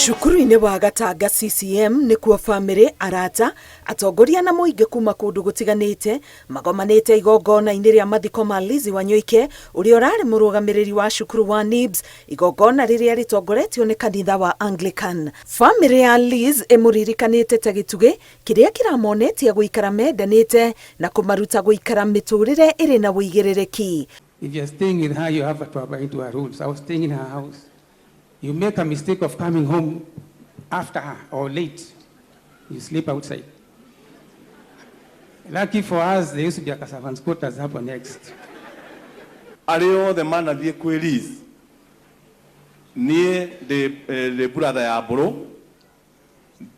Cukuru-inĩ wa Gatanga CCM nĩkuo bamĩrĩ, arata, atongoria na mũingĩ kuma kũndũ gũtiganĩte magomanĩte igongona-inĩ rĩa mathiko ma Lizzie Wanyoike, ũrĩa ũrarĩ mũrũgamĩrĩri wa cukuru wa NIBS, igongona rĩrĩa rĩtongoretio nĩ kanitha wa Anglican. Bamĩrĩ ya Liz ĩmũririkanĩte ta gĩtugĩ kĩrĩa kĩramonetie gũikara mendanĩte na kũmaruta gũikara mĩtũrĩre ĩrĩ na ũigĩrĩrĩki. If you're staying with her, you have to abide to her rules. I was staying in her house. You make a mistake of coming home after her or late, you sleep outside. Lucky for us, there used to be a servants' quarters hapo next. Arĩa othe manathiĩ kwĩ Liz, niĩ ndĩ brother ya mbũrũ,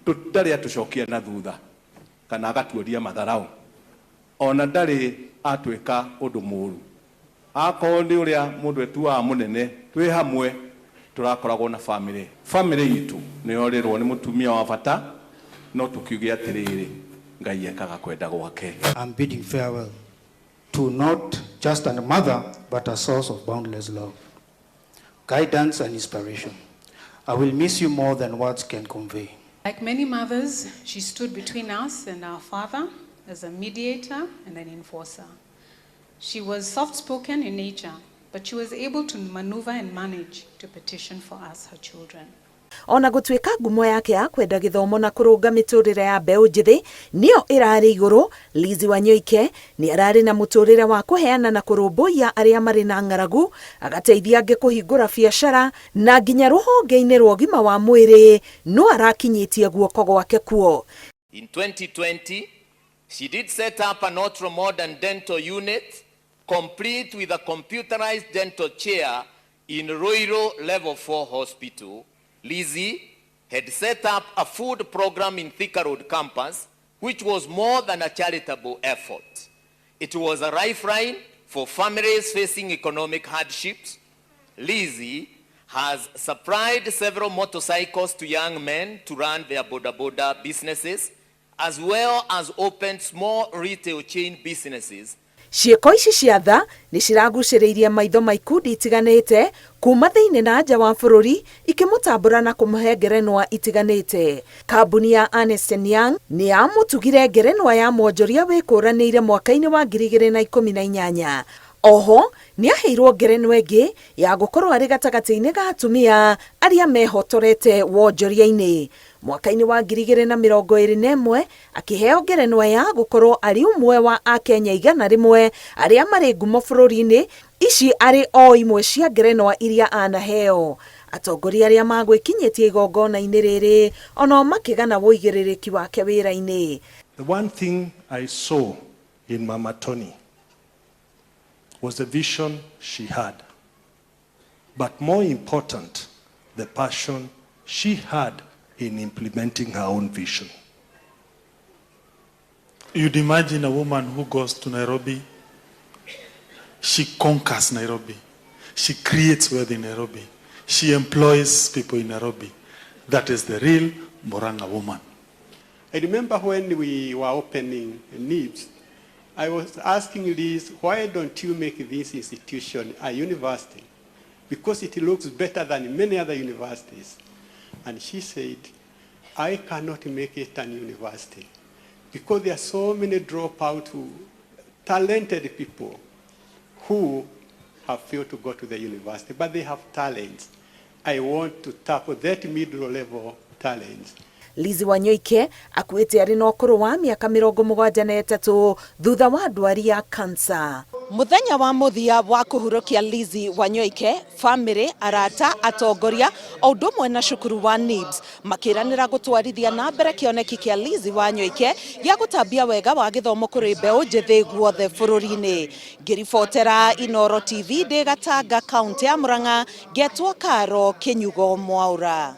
ndarĩ atũcokia na thutha kana agatuoria matharau, ona ndarĩ atwĩka ũndũ mũru. Akorwo nĩ ũrĩa mũndũ etuaga mũnene, twĩ hamwe tũrakoragwo na family itũ nĩ yorĩrwo nĩ mũtumia wa bata, no tũkiuge atĩrĩrĩ, Ngai ekaga kwenda gwake. I'm bidding farewell to not just a mother, but a source of boundless love, guidance, and inspiration. I will miss you more than words can convey. Like many mothers, she stood between us and our father as a mediator and an enforcer. She was soft spoken in nature, but she was able to maneuver and manage to petition for us, her children. Ona gũtuĩka ngumo yake ya kwenda gĩthomo na kũrũnga mĩtũrĩre ya mbeũ njĩthĩ nĩyo ĩrarĩ igũrũ, Lizzie Wanyoike nĩ ararĩ na mũtũrĩre wa kũheana na kũrũmbũiya arĩa marĩ na ng'aragu, agateithia angĩ kũhingũra biacara, na nginya rũhonge-inĩ rwa ũgima wa mwĩrĩ no arakinyĩtie guoko gwake kuo. In 2020, she did set up an ultra-modern dental unit complete with a computerized dental chair in Ruiru Level 4 Hospital. Lizzie had set up a food program in Thika Road campus, which was more than a charitable effort. It was a lifeline for families facing economic hardships. Lizzie has supplied several motorcycles to young men to run their boda boda businesses, as well as opened small retail chain businesses. Ciĩko ici cia tha nĩ ciragucĩrĩirie maitho ma ikundi itiganĩte kuma thĩinĩ na nja wa bũrũri, ikĩmũtambũra na kũmũhe ngerenwa itiganĩte. Kambuni ya Ernst Young nĩ yamũtugire ngerenwa ya mwonjoria wĩkũranĩire mwaka-inĩ wa 2018. Oho nĩ aheirwo ngerenwa ĩngĩ ya gũkorwo arĩ gatagatĩ-inĩ ga atumia arĩa mehotorete wonjoria-inĩ. Mwaka-inĩ wa 2021 akĩheo ngerenwa ya gũkorwo arĩ ũmwe wa Akenya 100 arĩa marĩ ngumo bũrũri-inĩ. Ici arĩ o imwe cia ngerenwa iria anaheo. Atongoria arĩa magwĩkinyĩtie igongona-inĩ rĩrĩ onao makĩgana wũigĩrĩrĩki wake wĩra-inĩ. The one thing I saw in Mama Tony was the vision she had, but more important, the passion she had in implementing her own vision. You'd imagine a woman who goes to Nairobi, she conquers Nairobi, she creates wealth in Nairobi, she employs people in Nairobi. That is the real Murang'a woman. I remember when we were opening NIBS, I was asking Liz, "Why don't you make this institution a university? Because it looks better than many other universities." And she said, "I cannot make it an university because there are so many dropout who, talented people who have failed to go to the university, but they have talents. I want to tap that middle level talents." Lizzie Wanyoike akuĩte arĩ na ũkũrũ wa mĩaka 73 thutha wa ndwari ya kansa. Mũthenya wa mũthia wa kũhurũkia Lizzie Wanyoike, famĩlĩ, arata, atongoria o ũndũ ũmwe na cukuru wa NIBS makĩranĩra gũtwarithia na mbere kĩoneki kĩa Lizzie Wanyoike gĩa gũtambia wega wa gĩthomo kũrĩ mbeũ njĩthĩ guothe bũrũri-inĩ. Ngĩribotera Inoro TV ndĩ Gatanga, kaũntĩ ya Murang'a, ngetwo Karo Kĩnyugo Mwaura.